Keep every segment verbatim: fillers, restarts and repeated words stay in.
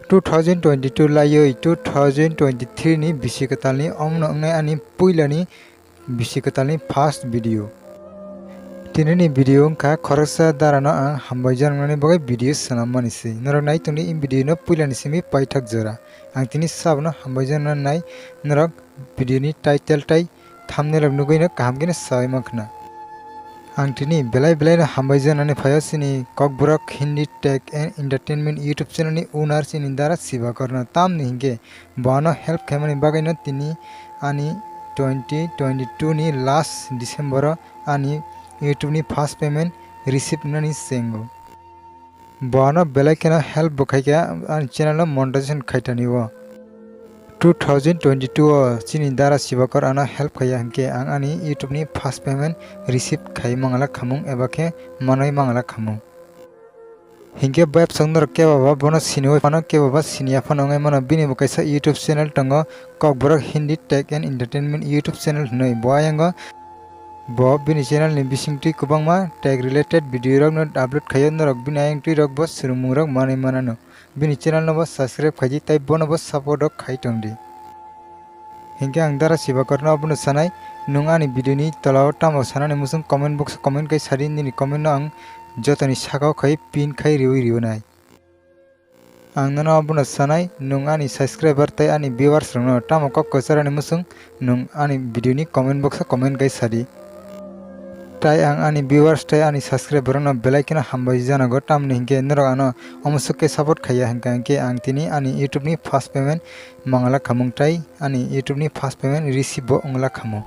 Two thousand twenty-two laiwi two thousand twenty-three ni bisi kwtalni omno wngnai ani puilani bisi kwtalni first video. Tinini video wngkha khoroksa darano ang hambai janani bagwi video swnammani se. Norok nai tongdi, in video no puilani simi paithak jora. Ang tini sabno hambai janani nai, norok video ni title tai thumbnail rok nugwi no kaham khe no sawi mankha na. Ang tini belai belai no hambai janani phaio chini Kokborok Hindi Tech and Entertainment YouTube channel ni owner chini Dara Sibakorno, tamni hinkhe bo ano help khaimani bagwi no tini ani twenty twenty-two ni last December o ani YouTube ni first payment receive wngnani chengo. Bo ano belai kheno help bo khaikha, ani channel no monetization khaitani o. Two thousand twenty-two o chini Dara Sibakor ano help khaiya hinkhe ang ani YouTube ni first payment receive khai mangala khamung eba khe manwi mangala khamung. Hinkhe bo apps ang norok kebaba bono siniwi phano, kebaba siniya phano wngwi mano. Bini bo kaisa YouTube channel tongo, Kokborok Hindi Tech and Entertainment YouTube channel hinwi. Bo ayango bo bini channel ni bisingtwi kwbangma tech related video rok no upload khaio, norok bini ayangtwi rok bo swrwngmung rok manwi manano. Bini channel no bo subscribe khaidi tei bono bo support rok khai tongdi. Hinkhe ang Dara Sibakor no abono sanai, nwng ani video ni tola o tamo sanani muchung comment box o comment khai sadi, nini comment no ang jotoni saka o khai pin khai riwi riwi nai. Ang nono abono sanai, nwng ani subscriber tei ani viewers rokno tamo kok kwcharani muchung nwng ani video ni comment box o comment khai sadi. Tai ang ani viewers tei ani subscriber rokno belai kheno hambai janago, tamni hinkhe norok ano omo swk khe support khaiya hinkha hinkhe ang tini ani YouTube ni first payment mangala khamung tai ani YouTube ni first payment receive bo wngla khamu.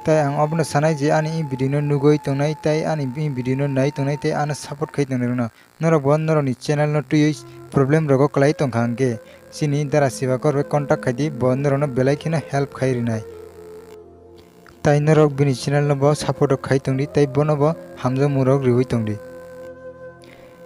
Tai ang obono sanai je ani i video no nugwi tongnai tei ani i video no nai tongnai tei ano support khai tongnai rokno. Norok bo norokni channel no twiwi problem rogo kwlai tongkha hinkhe chini Dara Sibakor bai contact khaidi, bo norokno belai kheno help khai rinai. Tai norok bini channel no bo support rok khai tongdi tei bono bo hamjakmung rok riwi tongdi.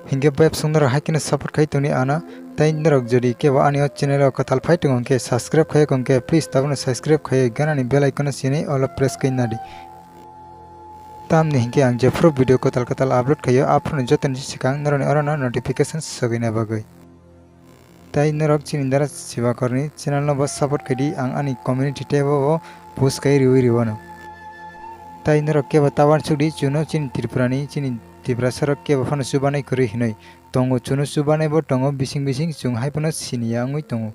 Hinkhe bo apps ang norok hai kheno support khai tongdi ano, tei norok jodi kebo ani o channel o kwtal phai tongo hinkhe subscribe khai kong khe please tabukno subscribe khai ganani bell icon no sini all o press khai nadi. Tamni hinkhe ang jephuru video kwtal kwtal upload khaio, aphuru jotoni swkang norokni orono notification sogwina bagwi. Tai norok chini Dara Sibakorni channel no bo support khaidi, ang ani community tab o bo post khai riwi riwano. Tai norok kebo ta uansukdi, chuno chini Tripurani, chini Tiprasa rok kebo phano chubanai kwrwi hinwi tongo, chuno chubanai bo tongo, bising bising chwng hai phano siniya wngwi tongo.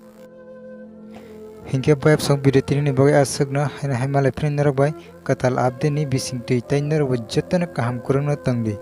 Hinkhe bo apps ang video tinini bagwi aswkno haino hai malai phini norok bai kwtal update ni bisingtwi, tai norok bo jotono kaham kwrwngno tongdi.